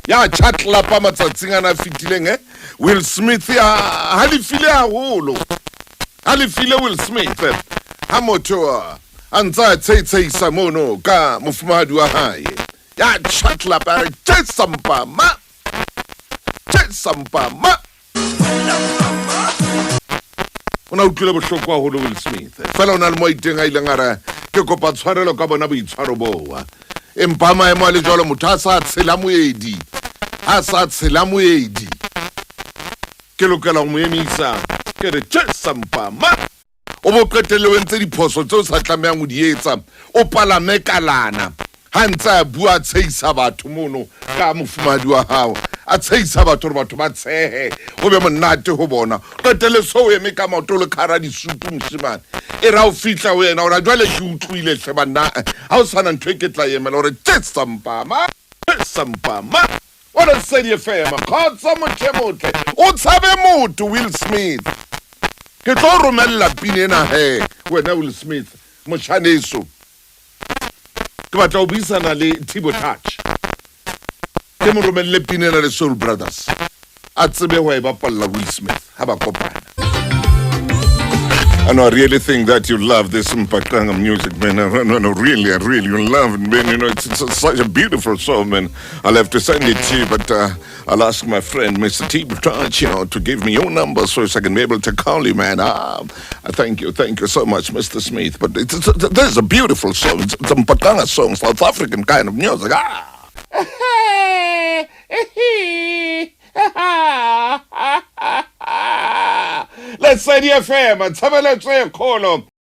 Ya chatlapa matsatsing ana a fetileng eh Will Smith ya halefile haholo. Halefile Will Smith eh, ha motho a ntse a tsheitsheisa mono ka mofumahadi wa hae. Ya chatlapa a re tjesampa ma. Tjesampa ma. O ne a utlwile bohloko haholo Will Smith. Fela o na le mo a iteng a ileng a re ke kopa tshwarelo ka bona boitshwaro boa. Empa maemo a le jwalo motho a sa tshela moedi. A sa tshela moedi. Ke lokela ho mo emisa. Ke re tje sampa ma. O bo qetelle o entse diphoso tseo sa tlamehang ho di etsa. O palame kalana. Ha ntse a bua a tshehisa batho mono ka mofumahadi wa hao. A tshehisa batho hore batho ba tshehe. Ho be monate ho bona. Qetelle so o eme ka maoto o le ka hara disutu moshemane. E re ha o fihla ho yena o re jwale ke utlwile hle banna. Ha o sana ntho e ke tla emela hore tje sampama. Tje sampama. O Lesedi FM. Kgotso motho e motle. O tshabe motho Will Smith. Ke tlo romella pina ena he wena Will Smith moshaneso. Ke batla ho buisana le Thibo Touch. Ke mo romelle pina ena le Soul Brothers. A tsebe ho e bapalla Will Smith ha ba kopana. I know, I really think that you love this Mpakanga music, man. No, no, no, really, I really you love it, man. You know, it's such a beautiful song, man. I'll have to send it to you, but I'll ask my friend, Mr. T. Touch, you know, to give me your number so I can be able to call you, man. Thank you so much, Mr. Smith. But this is a beautiful song. It's a Mpakanga song, South African kind of music. Lesedi FM, tshebeletso e kgolo.